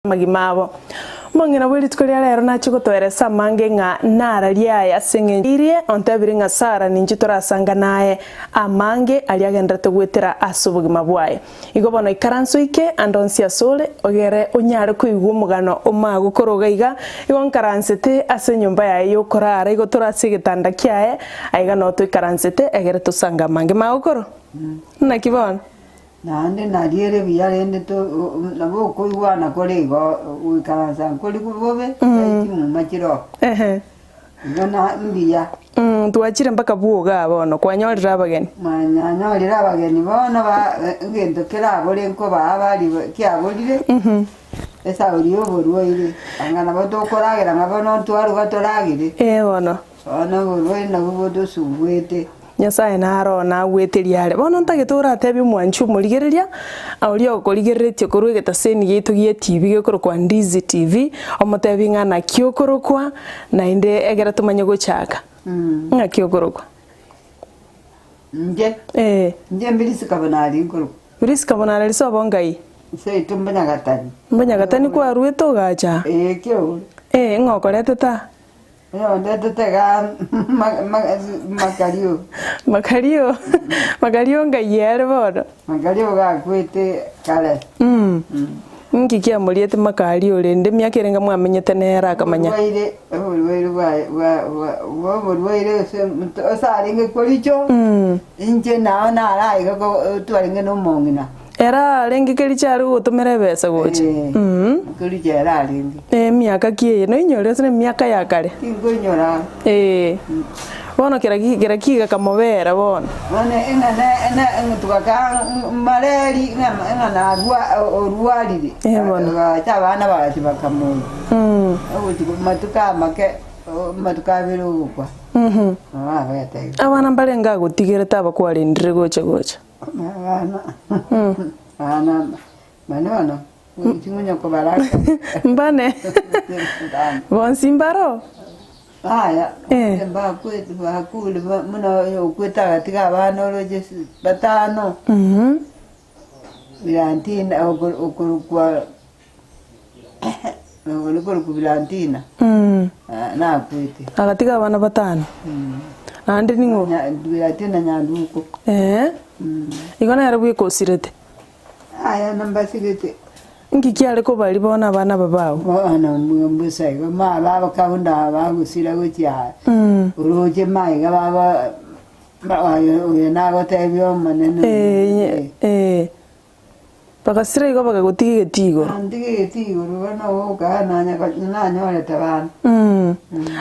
Amagima abo. Omong'ina bwe rituko ria rero nachie gotoeresa amange ng'a nararie aye ase eng'encho erie ontebire ng'a Sara ninche torasanga naye amange aria agenderete goetera ase obogima bwaye. Igo bono ikaransa oike ande onsi asore ogere onyare koigwa omogano omagokoro iga iga igo nkaransete ase enyomba yaye yokorara igo tore ase egetanda kiaye aiga noo toikaransete egere tosange amange magokoro. Naki bono? Naende nario ere buya rende nabo okoigwana kore igo goikaransa nkori bobe, tari chimuma chiroo. Ehe. Igo na mbuya. Twachire mpaka bwoga aa bono, kwanyorire abageni? Nanyorire abageni bono ba egento kerabore nkobaa baria kiaborire, esauri ya oborwaire, anga nabo tokoragera ng'a bono ntwaruga toragere. Ee bono. Bono oborwaire nabwo botosubuete. Nyasae naro nagwete riare. Bono ntagete oratebie omwanchi omorigereria, oria okorigereretie korwa egetaseni giaito gia TV gekorokwa Ndizi TV, omotebie ng'a naki okorokwa, naende ekero tomanye gochaka. Ng'aki okorokwa? Inche? Ee. Inche Mbirisika Bonari nkorokwa. Mbirisika Bonari ase obongai? Seito Mbanyagatani. Mbanyagatani kwarwete ogacha aa? Ee, ekeore. Ee, ng'o okoretete aa? Oyondetete iga Makario. Makario, Makario ngai are bono? Makario gakwete kare. Nki kiamoriete Makario rende emiaka erenge mwamenyete nere akamanya? Oborwaire, oborwaire bwaye bwa bwa bwa oborwaire ase ase arenge koricho, inche nao naro iga twarenge na omong'ina. Ere arenge kericho are gogotomera ebesa gocha. Ee, kericho ere arenge. Emiaka ki eye? Noinyore ase emiaka ya kare? Tinkoinyora. Ee. Bono kera ki kera ki gekamobera bono. Bono eng'ana ena togaka mareri ng'a ng'a narwa orwarire. Ee bono. Bagacha abana bagacha bakamoyia. Obotuko matuko amake amatuko abere ogokwa. Nabo abete igo. Abana mbarenge agotigerete abakwarendire gocha gocha. Abana, abana bane bono, ching'onye kobaraka. Mbane bonsi mbaro? Aya, Eh. mbakwete bakure ba- buna oyo okwete agatiga abana oroche si batano, Mhm. Birantina oko- okorokwa okorokwa Birantina, nakwete. Agatiga abana batano. Naende ning'o? Birantina Nyanduko. Ee. Igo nere bweka osirete. Aya nambasigete. Inki kiare kobaria bono abana aba bao? Bono mbusa igo ma babakabunda bagosira gochia oroche maiga baba oyo nagotebia Omonene. Ee, ee. Bagasira igo bakagotiga egetii igoro. Ntige egetii igoro bono ogokaa nanyorete bana.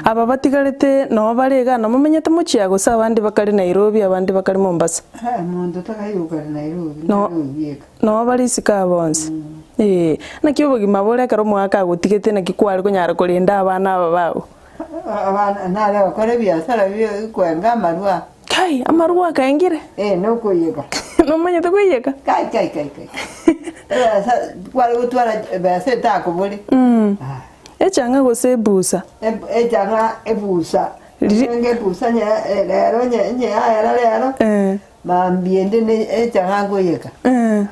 Aba batigarete noo bare igaa namomenyete mochie aa gose abande bakare Nairobi abande bakare Mombasa? Monto takaigwa kare Nairobi, No. Nairobi eka. Noo bare isiko aa bonsi. Ee, naki obogima bore ekero omogaka agotigete naki kware konyara korenda abana aba bago? Abana nare gokora ebiasara bia kwenga amarwa. Kai, amarwa akaengire? Eh, nokoiyeka. Nomanyete koiyeka? Kai, kai, kai, kai. Ebesa kware gotwara ebesa etakobore. Mm. Ah. Echang'a gose ebusa? Eb- Echang'a ebusa. Riri- Enge ebusa nye eh, rero nye nye yaera rero. Eh. Mambia ende ne echang'a nkoiyeka. Eh.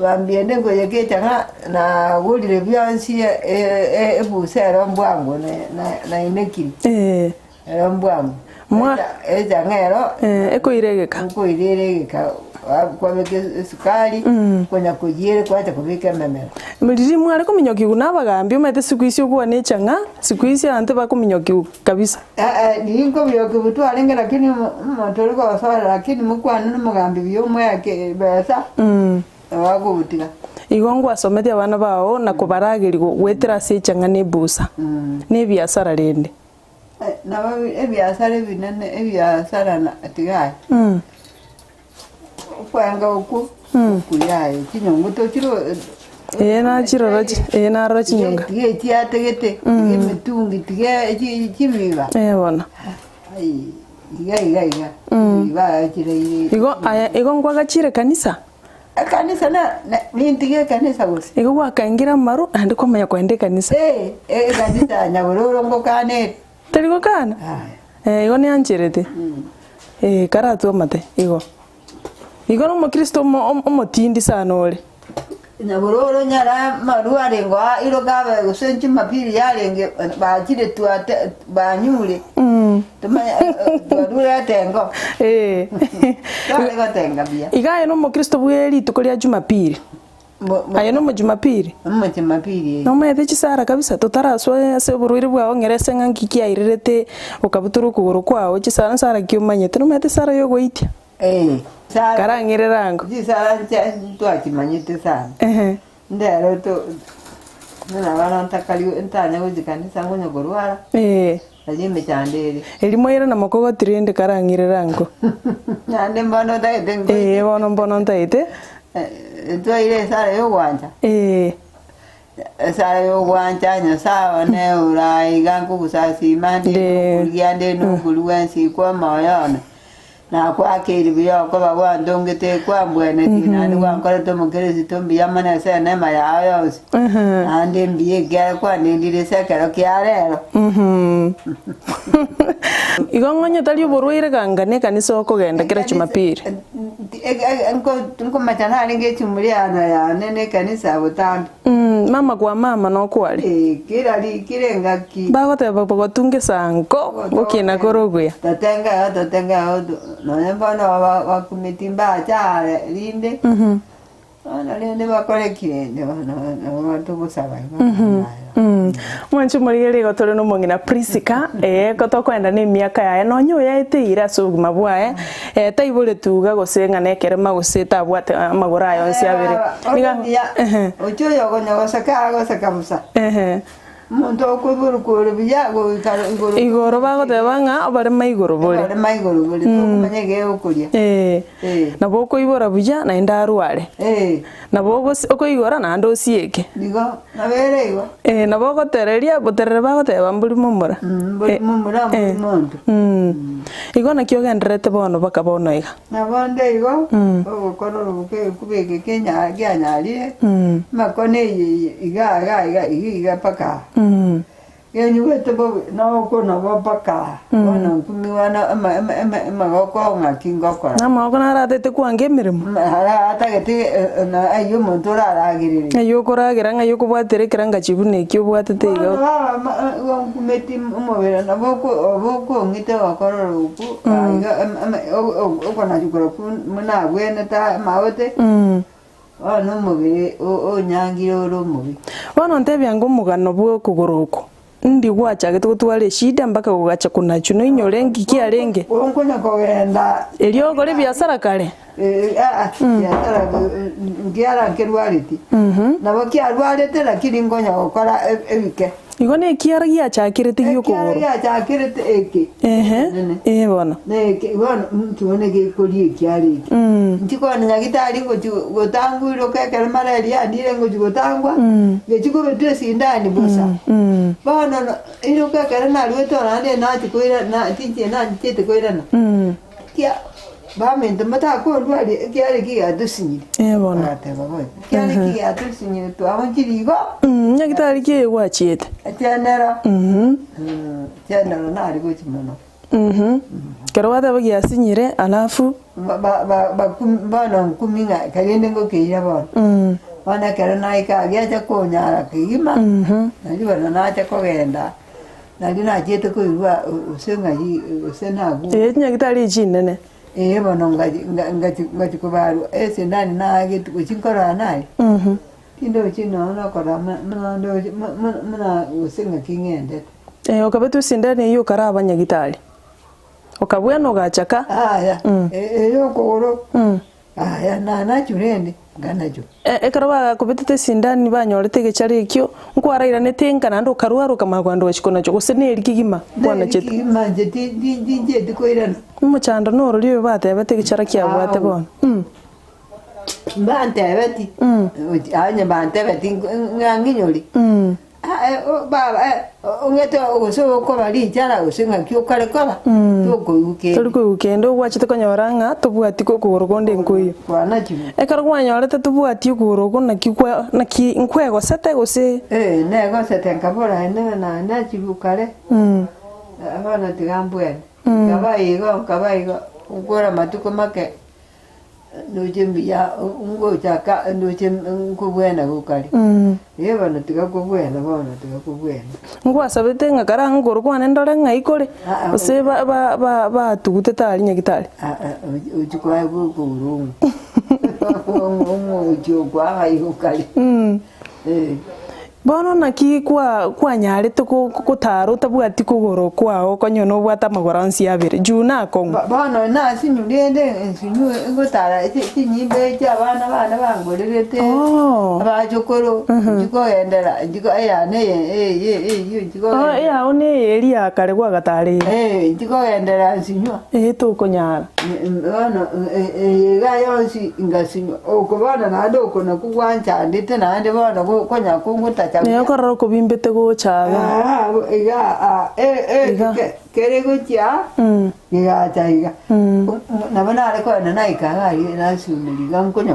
Mambia ende nkoiyeka echang'a nagorire bionsi e- e- ebusa ero mbwango na- na- nainekire. Eh. Ero mbwango. Mwa- Echang'a ero Eh, ekoira egeka. nkoira ere egeka kwabeka esukari konya koyiere kwacha kobeka ememera. Riria mware kominyokigwa na abagaambi omanyete siku isi okwana echang'a, siku isi abanto bakominyokigwa kabisa. Riria nkominyokigwa twarenge lakini omonto ore gosoera lakini mokwane na omogambi buya omoe ebesa nabo akogotiga. Igo ngwasometie abana bao na kobarageria goetera ase echang'a na ebusa, na ebiasara rende. Nabo ebiasara ebinene, ebiasara na tiga aye, okwenga okwo okuya aye, chinyongo tochire Ee nachirora chi ee narora chinyonga. tiga echiategete, tiga emitungi, tiga chi chimiba, Ee bono. aii iga iga iga, chimiba achireire. Igo aye igo nkwagachire kanisa? Ekanisa na na nintige ekanisa gose? Igo gwakaengire amaru naende kwamanya koenda ekanisa. Ee, ekanisa ya Nyabororo ngokana ere. Tari gokana? Yaya. Eh, igo niancherete. Eh, karatwe amate igo. Igo na omokristo omo omotindi sana ore. Nyabororo nyara amarwa arenge aa iroka abe gose Jumapili yarenge bachire twate banyure tomanye twarure etengo tware gotenga buya. Iga aye nomokristo bwe rituko ria Jumapili? Aye nomojumapili? Omojumapili eh. Nomaete chisara kabisa totarasoa ase oborwaire bwao ng'era ase ng'a nki kiairerete okabutorwa okogoro kwao chisara nsara ki omanyete? Nomaete esara ya ogoitia? Eh, sara Karang'irere ango. chisara ncha ntwachimanyete sana. Ehe. Ndero to buna bono ntakari ntanya gochia kanisa nkonya korwara, Eh. nari emechando ere. Erio mwairana mokogoti rende karang'irere ango. Naende mbono otagete nkoite. Ee, bono mbono ntaete. Twaire esara ya ogwancha. Ee. Esara ya ogwancha Nyasae one ore aiga nkogosasima nde Nde. nokorigia nde nokorua ense kwa omoyo one. Nakwakeirie buya okoba gwantongete kwambwenetie naende gwankorete omokeresito mbuya mono ase enema yao yonsi, naende mbuya ekiagera kwanendire ase ekero kia rero. Igo ng'onye tari oborwaire ganga na ekanisa okogenda kera Jumapili. Nkomacha narenge echumuri yane yane na ekanisa botambe. Mama kwa mama nokware. Eh, kera ri kera engaki. Bagoteba bogotunga esango gokina kore obuya. Totenga igo totenga igo to nonye bono ba bakumeti mbache are rinde, bono rende bakore ki rende bono nabo togosaba igo amang'ana aye. Mwanche omorigereria igo tore na omong'ina Prisca, ee ko tokoenda na emiaka yaye nonye oyaeteire ase obogima bwaye, taiboretwe iga gose ng'a nekerema gose tabwate amagoro aye onsi abere. Niga ehe. Oche oyo okonya goseka agoseka bosa. Ehe. Omonto okoiborwa ore buya goika igoro. Igoro bagoteba ng'a oborema igoro bore. Oborema igoro bore, tokomanya egeokoria. Ee. Ee. Nabo okoibora buya naende arware. Ee. Nabo ogosi okoigora naende osieke. Igo, nabo ere igo. Ee, nabo ogotereria, boterere bagoteba mbori momura. Mbori momura, mbori monto. Igo naki ogendererete bono baka bono iga. Nabo nde igo, ogokora oroboke egekuba eke kenya kianyarire, amakono eye iga iga iga iga iga mpaka aa. Genyuwete bobe noko nabo mpaka aa, bono nkumiwa na ama ama ama amagoko ng'aki ngokora. Namagoko naratete kwange emeremo. Ara atagete na ayio omonto oraragerere. Ng'ai okoragera, ng'ai okobwatera ekerangachi buna eki obwatete iga. Bono baba ma igo nkumeti omobere nabo oko obo okong'ita ogokora oroku iga ama okonachukora buna abwenete amaote. Bono omobere onyangire ore omobe. Bono ntebia ng'a omogano bw'okogoro oko ndi gwachagete gotwara eshida mpaka gogacha konachwa noinyore nki kiarenge. Nkonya kogenda. Erio ogore ebiasara kare. Aa biasara nkiara nkerwareti. Nabo kiarwarete lakini nkonya gokora ebike. Igo nekiara giachakerete gi'okogoro. Ekiara giachakerete eke. Ehe, ee bono. Neke bono inki bono gekoria ekiara eke. Inche kona nyagitari ngochi gotangwa iroka ekero malaria yandire ngochi gotangwa, ngechi kobetwa esindani bosa. Bono iroka ekero naruete ororo naende nachi koirana tinche nanchete koirana. Kia baminto motakondwaria ekiara eki giatosinyire. Ee bono. Bagateba boigo, ekiara eki giatosinyire twaonchire igo. Nyagitari ki eye gwachiete? Chenero. Chenero nare gochia mono. Ekero gwateba giasinyire alafu. Ba- ba- ba- bakum bono nkumi ng'a karende ngokeira bono. Bono ekero naika giacha konyara kegima, nario bono nacha kogenda. Nario nachiete koigwa gose ng'ai gose nagure. Ee, chinyagitari echi chinene. Ee bono ngachi nga- ngachi ngachi kobarwa esindani naagete gochia nkorora naye, tindochi nonya nokorora muna muna ndoche mu- mu- muna gose ng'aki ng'endete. Ee, okabetwa esindani eyio okaraba nyagitari, okabwena ogachaka. Aya, eye okogoro. Aya nanachwe rende, nganachwe. Ekero bagakobetete esindani banyorete egechara ekio, nkwarairanete enka naende okarwara okamanya kogenda ogachia konachwa, gose neri kegima Neri kwanachete. kegima inche ti- ti- tinchieti koirana. Omochando norori oyo batebete egechara kiabwate Ao. bono. Mbantebeti, onye bantebeti ng'a ng'inyori. Ong'ete gose okoba richara gose ng'aki okare koba, tokoigwa kende. Tori koigwa kende, ogwachete konyora ng'a tobwati okogoro konde nkoiyo. Kwanachirwe. Ekero kwanyorete tobwati okogoro oko naki kwa naki nkwegosete gose. Ee, negosete nkabora inee na nachirwe kare, bono tiga mbwene. Nkaba igo nkaba igo, nkore amatuko make. Ndoche mbuya ngochaka ndoche nkobwena gokare. Ee bono tiga kobwena bono tiga kobwena. Ngwasabete ng'a kara ngoro kwane ndore ng'ai kore, gose ba- ba- ba- batugutete aria nyagitari. Ochia kwaegwa okogoro ong'o ong'o ochia okoa ng'ai gokare. Eh. Bono naki kwa kwanyarete go gotara otabwati kogoro kwao konya nobwate amagoro onsi abere, juu nakong'u. Bono nasinyu rende ensinyu ngotara chinyimba echi abana bane bangorerete, Oh. abachokoro, nchikogendera nchiko eyane eye eye eyio Oh, nchikogendera. eyao neye eria ya kare gwagatareire. Eh, nchikogendera nsinywa. Ee tokonyara. Bono eye iga yonsi ngasinywa, oko bono naende oko nakwo gwanchandete naende bono konya kongotacha Naye buya. okorora okobimbete gocha iga. Aa iga aa Iga. kere gochia aa, gegacha iga. Nabo nare kogenda naika iga aria nasumeria iga nkonya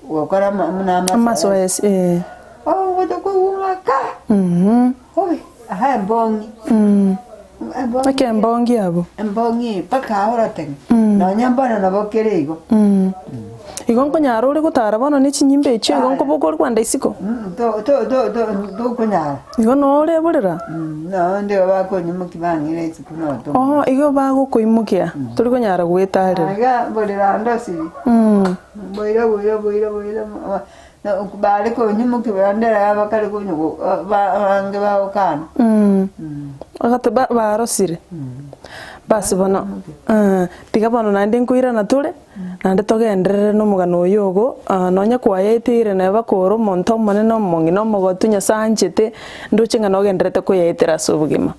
gokora buna amasoesi. Amasoesi eh. Ogocha koigwa ng'a kaa, obe aha embong'i. Eke embongi abwo. Embong'i mpaka aorotenge, nonya mbono nabo kere igo. Igo nkonyara ore gotara bono ne chinyimba echio igo nkoboka ore kwenda isiko? To- to- to- to- tokonyara. Igo noo ore borera? Noo nde bakonyimokia bang'ira isiko noto. Oo igo bagokoimokia, tori konyara goetarera. Iga borera ndosiri. Boira boira boira boira. Bare konyimokia bendera yabo bakare konya abange bagokana. Ogate barosire. Basi bono tiga bono naende nkoirana tore, naende togenderere nomogano oyo ogo, nonya kwayaeteire naye bakore omonto omonene omong'ina omogotu Nyasae anchete, ndoche ng'a nogendererete koyaetera ase obogima.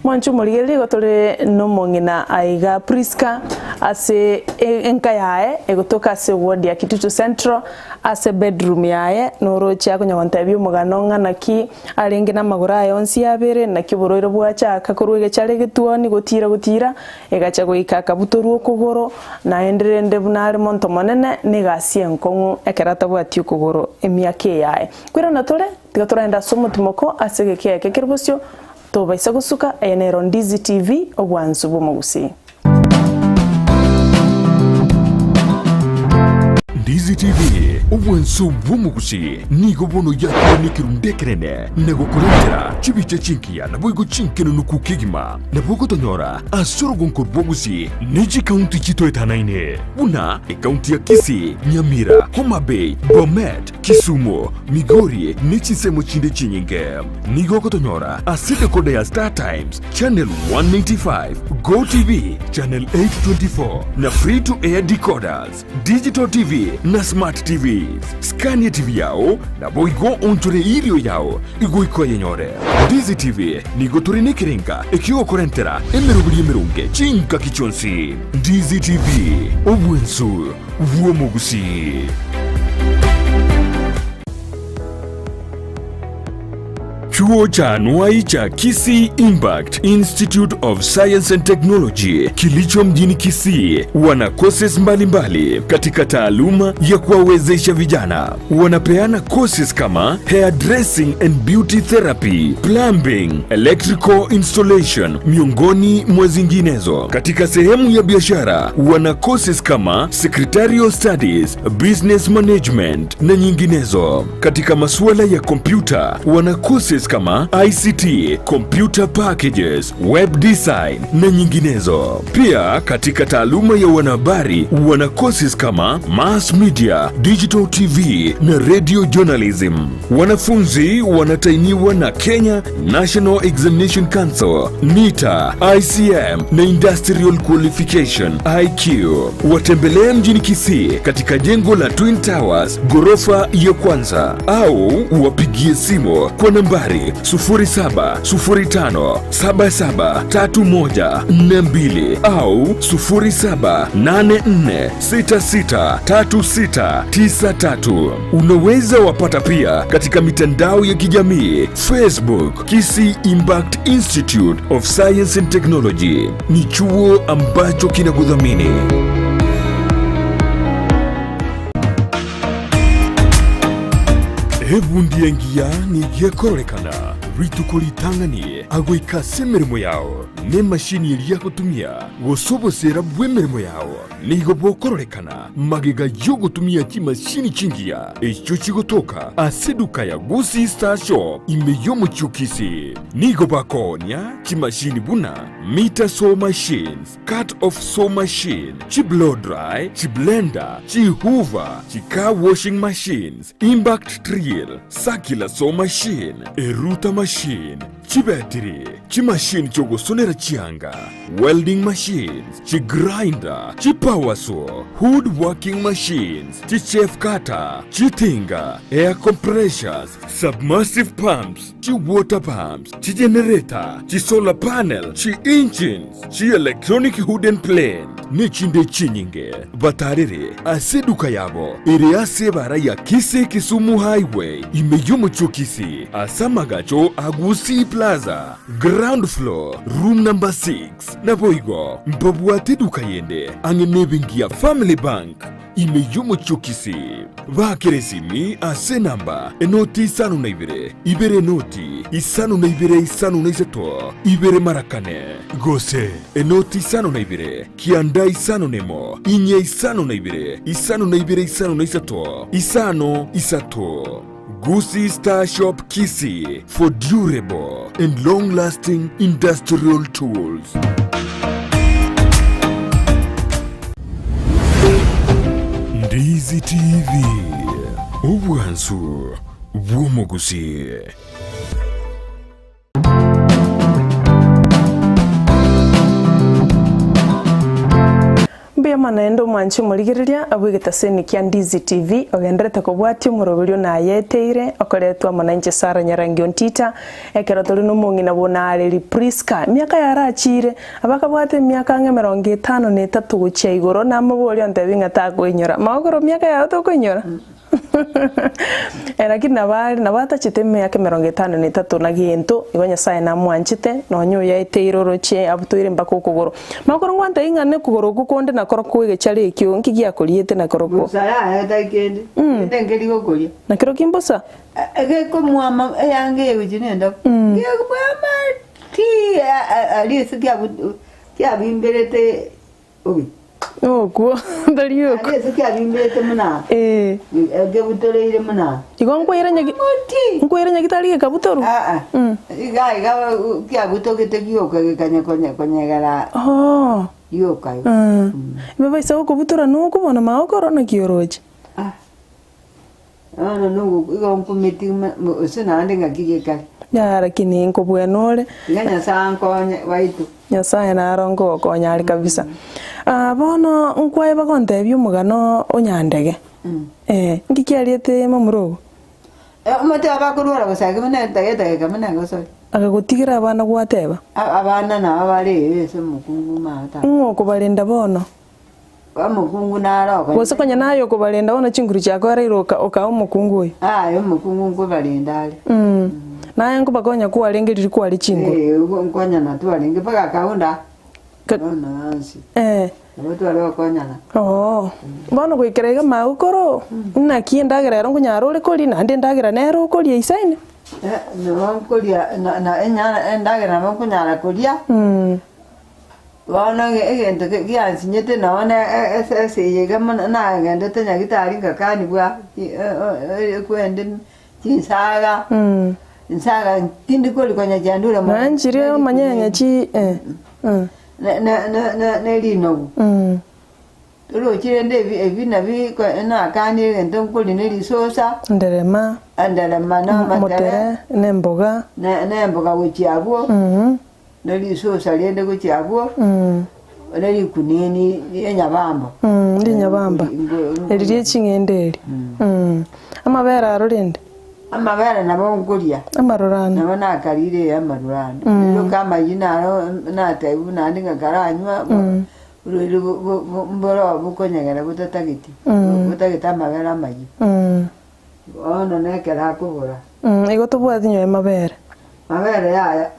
Mwanche omorigereria igo tore nomong'ina aiga Prisca ase enka yaye egotoka ase eward ya Kitutu Central ase bedroom yaye noroche akonya gontebia omogano ng'a naki arenge namagoro aye onsi abere naki oborwaire bwachaka korwa egechara egetuoni gotira gotira egacha goika akabutorwa okogoro naende rende buna are monto monene negasi enkong'u ekero atabwati okogoro emiaka eyaye. Kwerana tore Tiga torende ase omotimoko ase egeka eke kere bosio, tobaisa gosuka, eye nero Ndizi TV, obwansu bw'omogusii. Ndizi TV, obwansu bw'omogusii, nigo bono yakire nekerundu ekenene na gokorentera chibicha chingiya naboigo chinkenunuku kegima. Nabo ogotonyora ase orogonko rw'ogusii ne chikaunti chitoetanaine buna ekaunti ya Kisii, Nyamira, Homa Bay, Bomet, Kisumu, Migori ne chinsemo chinde chinyinge. Nigo ogotonyora ase decoder ya Star Times, channel 195, Go TV, channel 824 na free to air decoders, digital TV na smart TVs. Skania TV yao naboigo onchore irio yao igoika oyenyore. Ndizi TV nigo tore nekerenga ekiogokorentera emeroberi emeronge chingaki chionsi. Ndizi TV, obwensu bw'omogusii. Chuo cha anuai cha Kisii Impact Institute of Science and Technology kilicho mjini Kisii wana courses mbalimbali katika taaluma ya kuwawezesha vijana. Wanapeana courses kama hairdressing and beauty therapy, plumbing, electrical installation miongoni mwa zinginezo. Katika sehemu ya biashara wana courses kama secretarial studies, business management na nyinginezo. Katika masuala ya kompyuta wana courses kama ICT, computer packages, web design na nyinginezo. Pia katika taaluma ya wanahabari wana courses kama mass media, digital TV na radio journalism. Wanafunzi wanatainiwa na Kenya National Examination Council, NITA, ICM na Industrial Qualification IQ. Watembelee mjini Kisii katika jengo la Twin Towers ghorofa ya kwanza au wapigie simu kwa nambari 0705773142 au 0784663693. Unaweza wapata pia katika mitandao ya kijamii Facebook, Kisii Impact Institute of Science and Technology. Ni chuo ambacho kinakudhamini. Ebundi engiya nigo ekororekana rituko ritang'ani agoika ase emeremo yao, na emashini eria agotumia, gose oboseera bw'emeremo yao nigo bokororekana magega y'ogotumia chimashini chingiya echio chigotoka ase eduka ya Gusii Star Shop ime y'omochie o Kisii. Nigo bakoonia chimashini buna meter saw machines, Cut off saw machine, chi blow dry, chi blender, chi hoover, chi car washing machines, impact drill, circular saw machine, eruta machine, chibetiri, chimachine chiogosonera chianga, welding machines, chi grinder, chi power saw, wood working machines, chi chaff cutter, chitinga, air compressors, submersive pumps, chi water pumps, chi generator, chi solar panel, chi engines, chi electronic wooden plane, ne chinde chinyinge. Batarere ase eduka yabo ere ase ebara ya Kisii Kisumu Highway ime y'omochie o Kisii ase amagacho a Gusii Plaza, ground floor, room number 6. Naboigo mbabwate eduka yende ang'e nebenki ya Family Bank. Ime y'omochie o Kisii, baakera esimi ase enamba enoti isano na ibere, ibere enoti isano na ibere isano na isato, ibere mara kane, gose enoti isano na ibere, kianda isano na emo, inye isano na ibere, isano na ibere isano na isato, isano isato. Gusii Star Shop Kisii for durable and long lasting industrial tools. Ndizi TV, obwansu bw'omogusii. Mbuya mono naende omwanchi omorigereria abwo egetaseni kia Ndizi TV ogenderete kobwatia omoroberio nayeteire okoretwa amo nainche Sarah Nyarangi Ontita ekero tore nomong'ina bonareri Prisca emiaka yarachire abakabwate emiaka ang'e emerongo etano na etato gochia igoro namoboria ontebi ng'a takoinyora magokoro miaka yao tokoinyora? Lakini nabo are nabo atachete emiaka emerongo etano na etato na gento, igo Nyasaye namwanchete, nonya oyaeteire oroche abutoire mpaka okogoro. Magokoro ngwantebie ng'a nekogoro okwo konde nakorokwo egechara ekio, nki giakoriete nakorokwo? Bosa yaya tari kende, kende nkeri gokoria. Nakerokio mbosa? Egekomwama eanga eye gochia nendabu, gekomwama ti aria ase kiabimberete Obe. Okwo, tari okwo. Aria ase kiabimbete buna, Eh. kebutoreire buna. Igo nkwaira nyagi Omoti. nkwaira nyagitari gekabutorwa? Aa. Mm. Iga iga kiabutogete gioka gekanya konya konyegera Oo. gioka. Mm. Ibe baisa gokobutora nokobona magokoro naki oroche? Ah. Bono nogo igo nkumeti gose naende ng'aki gekare. Yaya lakini nkobwena ore. Tiga Nyasae ankonye baito. Nyasae naro nkogokonya are kabisa. Ah, bono nkwaye bagontebia omogano o Nyandege. Eh, nki kiariete momura ogo? Omote obo akorwara gose ake buna etageka buna egosori. Akagotigera abana gwateba? Abana nabo bare ee ase omokungu maate. Ng'o okobarenda bono? Omokungu naro okonya. Gose konya naye okobarenda bono chinguru chiako araire oka okaa omokungu oyo. Aye omokungu nkobarenda are. Naye nkobakonya kwarenge riria kware chinguru. Ee, nkonya natwarenge mpaka akaunda. Ka- Bono yonsi. Eh. Nabo tware gokonyana. Oo. Bono goikera iga magokoro, naki endagera ero nkonyara ore koria naende endagera nere okoria isaine. Nabo nkoria na na enyara endagera nabo nkonyara koria. Bono egento giansinyete nonye na ase eye iga mono nagendete nyagitari ngakanigwa ekwende chinsaga, nsaga tindi koria konya chiandure mono. Nonya nchiria omanyenya chi eh. Ne rinogu. Torochi rende ebi ebi nabi nakanire egento nkoria ne risosa. Enderema. Enderema na amatere. Omotere na emboga. Na emboga gochia abwo. Ne risosa rinde gochia abwo, ne rikunini ri'enyabamba. Rinyabamba, eri rie ching'ende eri. Amabere aro rende? Amabere nabo nkoria. Amarurano. Nabo nakarire ee amarurano. Riroka amayio naro natebiwa buna naende ng'a karanywa, borwaire mboro bokonyegera botatageti, botagete amabere amayio. Bono nekero akobora. Igo tobwati nyowe mabere. Mabere yaya.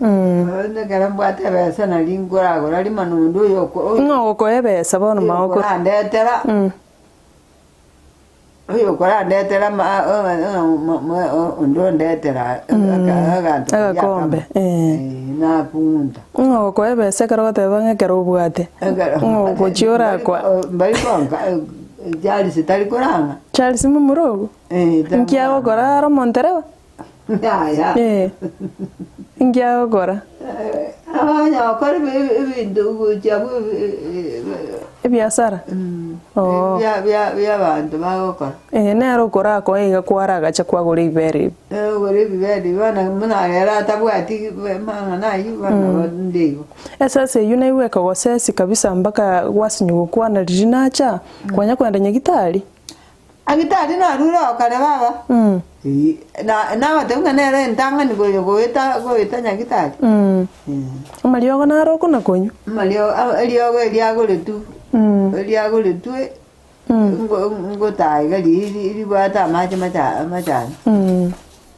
Nekero mbwate ebesa nari nkoragora rimo nonde oyo Ng'o ogokoa ebesa bono magokoro? Okorandetera. Oyokorandetera onde ondetera aganto karia Agakombe, akamo. eh. Eh, nakunta. Ng'a okoa ebesa ekero ogoteba ng'a ekero obwate. Ng'a ogochia orakwa. Mbari konka Charles tari korang'a. Charles momura ogo? Eh, tari Nki agokora are omontereba? Yaya. Eh, inki agokora? Abanya gokora ebinto gochia Ebiasara? Oo. biabanto bagokora. Eh, nere okorakoe iga kwaragacha kwagora ebibere ebi. Ogora ebibere ebi bono buna ere atabwati mang'ana ayio bono nde igo. Esese eyio naigwe ekogosesi kabisa mpaka gwasinywa gokwana riria nacha, kwanya kogenda nyagitari. Agitari narure oo kare baba, nabatebia ng'a nere entang'ani goeta goeta nyagitari. Amariogo naro okona konywa? Amariogo eriogo eriagoretwe eriagoretwe ngotaiga riria ribwate amache amachani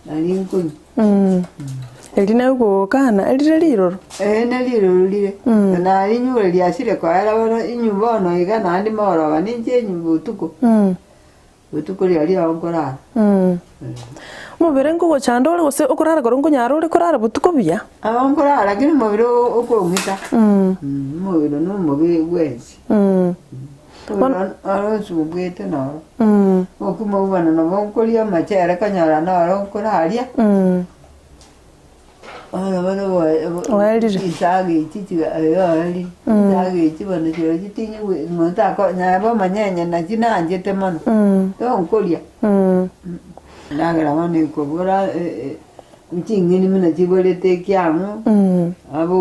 nari nkonywa. Erio naye ogokana erire riroro? Ee neriroro rire, narinyure riasire koera bono inyu bono iga naende mogoroba ninche inyu botuko, botuko riaria ao nkorara. Omobere nkogochanda ore gose okorara korwa nkonyara ore korara botuko buya? Abo nkorara lakini omobere okong'ita, omobere na omobe bwensi, omobere oro onsumbwete noro, obokima obwo bono nabo nkoria amachere konyora noro nkoraria. Bono bono Oerire. Chinsaga echi chiga eh oerire. Chinsaga echi bono chirochio chitinyigwe monto ako nabo omonyenye nachi nanchete mono. Tonkoria. Endagera bono ekobora ching'eni buna chiborete ekiang'u, abo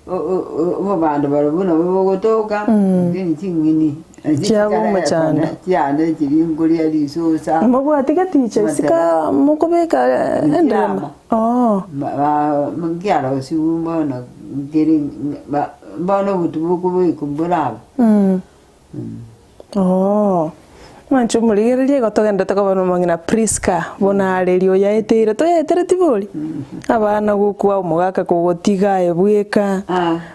obobando barobwo nabo bogotoka, lakini ching'eni Chiaba omochando. Chiane chiria nkoria risosa. Mobwati geticha isiko mokobeka enderema? Oo. Nkiarosiwu bono nkere bono obotu bokobekwa mboraba. Oo. Mwanche omorigererie igo togenderete koba nomong'ina Prisca buna areria oyaeteire toyaetereti bori? Abana gokwa omogaka kogotiga aye bweka,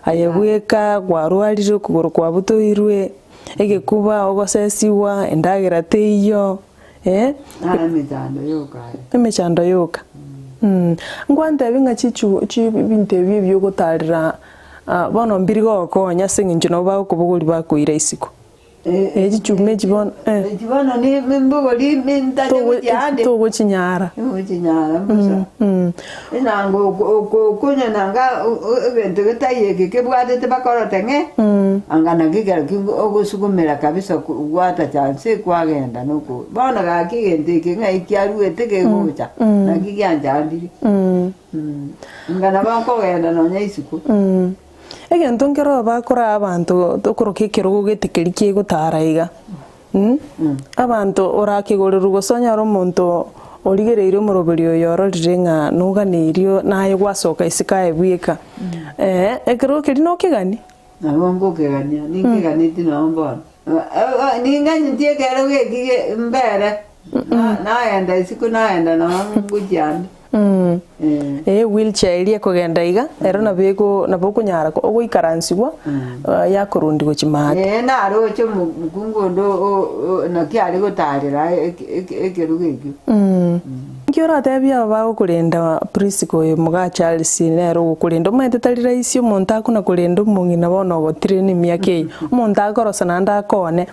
aye bweka kwarwarire okogoro kwabutoirwe, egekuba ogosesigwa, endagera teiyo eh, Emechando yoka aye. Emechando yoka. Nkwantebi ng'a chichu chi ebinto ebi ebiogotarera bono mbiri gogokonya ase eng'encho nabo bagokobogoria bakoira isiko. Eh, chichuma echi bono eh. Echi bono ni mbogori nintache gochia ande. Togochinyara. Togochinyara bosa. Enanga okonya nanga egento getaiyo eke kebwatete bakorote ng'e, anga naki ekero ki ogosugumera kabisa gwata chance kwagenda noko. Bono gaki egento eke ng'ai kiaruete kegocha, naki gianchandire. Anga nabo nkogenda nonya isiko. Egento nkero bakoraa abanto tokoroka ekerogo gete keria kegotara iga abanto orakegorerwe gose onyore omonto origereirie omoroberi oyo ororire ng'a noganeirio naye gwasoka isiko aye bweka ekerogo keria nokegani? Nabo ngokegania, ninkeganetie nonye bono. Ninganyeti ekerogo eki mbere, nagenda isiko nagenda nonye ngochia ande. Ee wheelchair eria ekogenda iga, ero nabo ego nabo okonyara ogoikaransigwa yakorundia gochia maate. Ee naroche omokungu onde naki are gotarera ekerogo ekio. Inki oratebie aba bagokorenda Prisca oyo moga Charles nere ogokorenda omanyete tari rahisi omonto akona korenda omong'ina bono ogotire na emiaka eye, omonto akorosa naende akone,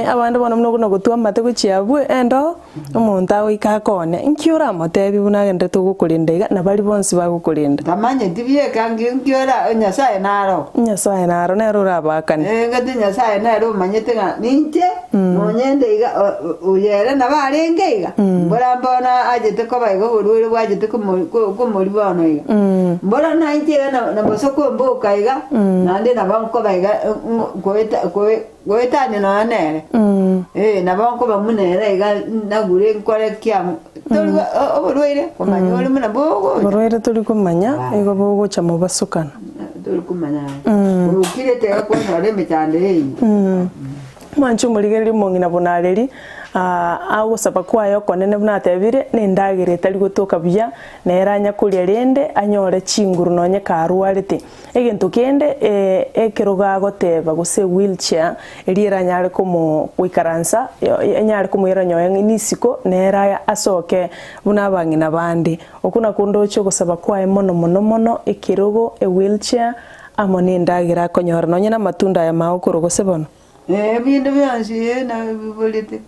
abande bono buna okona gotwa amate gochia abwo endoo. Omonto agoika akoone, Inki oramotebie buna agenderete gokorenda iga, na baria bonsi bagokorenda? Tamanyeti bieka nki ora Nyasae naro. Nyasae naro nere orabaakane. Engaki Nyasae nere omanyete ng'a ninche nonyende iga oyo ere nabo arenge iga, mbora mbono achete koba iga oborwaire bwachete komori bono iga. Mbora nainche iga na bosoko mboka iga, naende nabo nkoba iga Goetania nonya nere, ee, nabo nkoba buna ere iga nagure nkore kiang'u. Tori oborwaire komanya ore buna bogocha. Oborwaire tori komanya igo bogocha mobasokano. Tori komanya aye. Orokire tega kwanyora emechando eyio. Mwanche omorigereria omong'ina buna areri. Agosaba kwaye okonene buna atebire, nendagera etari gotoka buya, nere anya koria rende anyore chinguru nonye karwarete. Egento kende ekerogo agoteba gose ewheelchair eria eranyare komo goikaransa enyare komoira nyoye nisiko nere asoke buna abang'ina bande. Okwo nakwo ndoche ogosaba kwaye mono mono mono ekerogo, ewheelchair amo nendagera akonyora nonye namatunda aya magokoro gose bono. Ebinto bionsi ee nabiborete.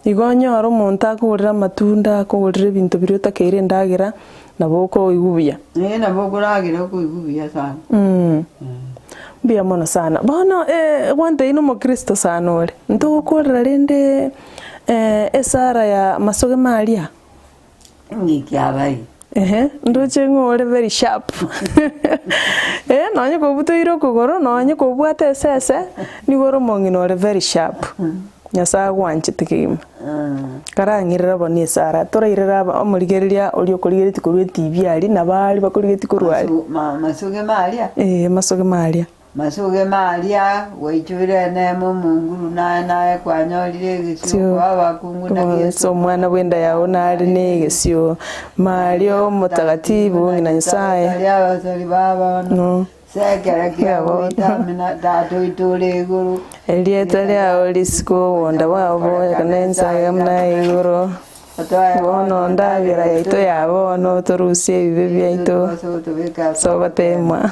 Igo onyore omonto akogorera amatunda, akogorera ebinto biria otakeire endagera, nabo okoigwa buya. Ee nabo okoragera okoigwa buya sana. Mbuya mono sana. Bono gwantebia na omokristo sana ore, ntogokorera rende esara ya masogema aria? Eng'iki abayi. Ehe, ndoche ng'a ore very sharp. Eh, nonye kobutoire okogoro, nonye kobwate esese, nigo ore omong'ina ore very sharp. Nyasae agwanchete kegima. Karang'irere bono esara, torairere aba omorigereria oria okorigeretie korwa etibi aria, nabo aria bakorigetie korwa aria. Masogema aria? Eeh, masogema aria. Masogema aria gwaichoire enema omonguru, naye naye kwanyorire egesio koa abakungu na Yeso omwana bw'enda yao nare negesio, Maria Omotagatifu, ng'ina Nyasae. Tari abasori ba bono, sekere kia goitamina, Tata oito ore igoro. Erieta riao risikwe obonda bwao borekane ense aya buna igoro. Bono ndagera yaito ya bono, torusie ebibe biaito ase ogoteemwa.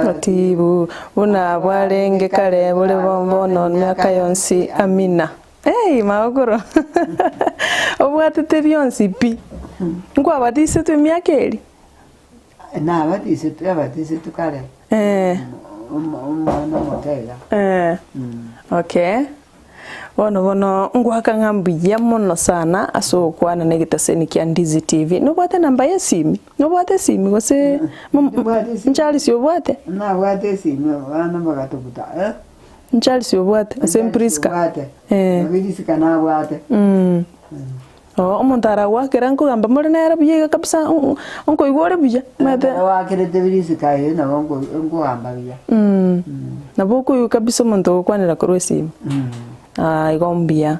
Gatibu, buna bwarenge kare, bore bono emiaka yonsi. Amina. Ei, magokoro, obwatete bionsi pi. Nkwabatisetwe emiaka eria? Nabatisetwe, abatisetwe kare, omwana omoke iga. Okay. Bono bono ngoaka ng'a mbuya mono sana ase ogokwana na egetaseni kia Ndizi TV. Nobwate enamba ya esimi? Nobwate esimi gose Nimbwate esimi. Charles obwate? Nabwate esimi abana bagatobuta eh. Charles obwate ase Priska? Obwate. Priska nabwate. Oo, omonto aragoakera nkogamba more nere buya iga kabisa, nkoigwa ore buya, omanyete. Ekero oakerete risiko aye nabo nkogamba buya. Nabo okoigwa kabisa omonto ogokwanera korwa esimi. Aa igo mbuya,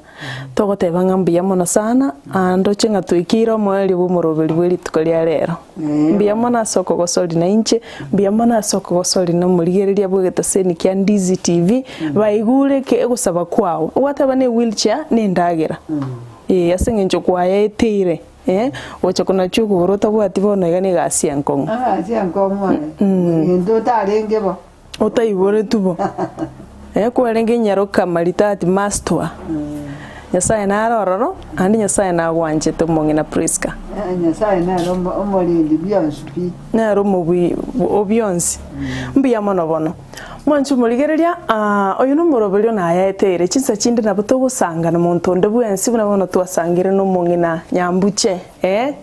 togoteba ng'a mbuya mono sana, aa ndoche ng'a twaikeire omoerio bwa omoroberi bwe rituko ria rero. Mbuya mono ase okogosoria na inche, mbuya mono ase okogosoria na omorigereria bwa egetoseni kia Ndizi TV, baigure ke ogosaba kwao, gwateba na ewheelchair na endagera. Ee, ase engencho kwayaeteire, ee, gocha konachia okogoro otabwati bono iga negasi enkong'u. Egasi enkong'u aye, egento otarenge bo. Otaiboretwe bo. Ee, kwarenge enyaroka maritati mastwa. Nyasaye nare ororo, naende Nyasaye nagwanchete omong'ina Prisca. Nyasaye nere omorendi bionsi pi. Nere omobui o bionsi. Mbuya mono bono. Mwanche omorigereria, aa, oyo nomoroberio nayaeteire. Chinsa chinde nabo togosanga nomonto onde bwensi buna bono twasangire nomong'ina Nyambuche, ee.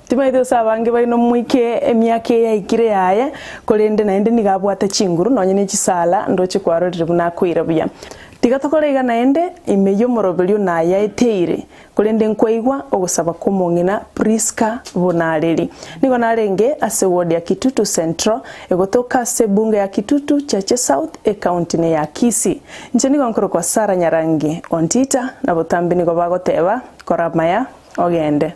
Timaeti gose abange baino moike emiaka eye yaikire yaye, korende naende nigo abwate chinguru nonye ne chisala ndoche kwarorire buna akoira buya. Tiga tokore iga naende, ime y'omoroberio nayaeteire, Korende nkwaigwa ogosaba kw'omong'ina Prisca Bunareri. Nigo narenge ase ward ya Kitutu Central, egotoka ase ebunge ya Kitutu Chache South, ecounty ne ya Kisii. Inche nigo nkorokwa Sarah Nyarangi Ontita, na botambe nigo bagoteba, Kora amaya, ogende.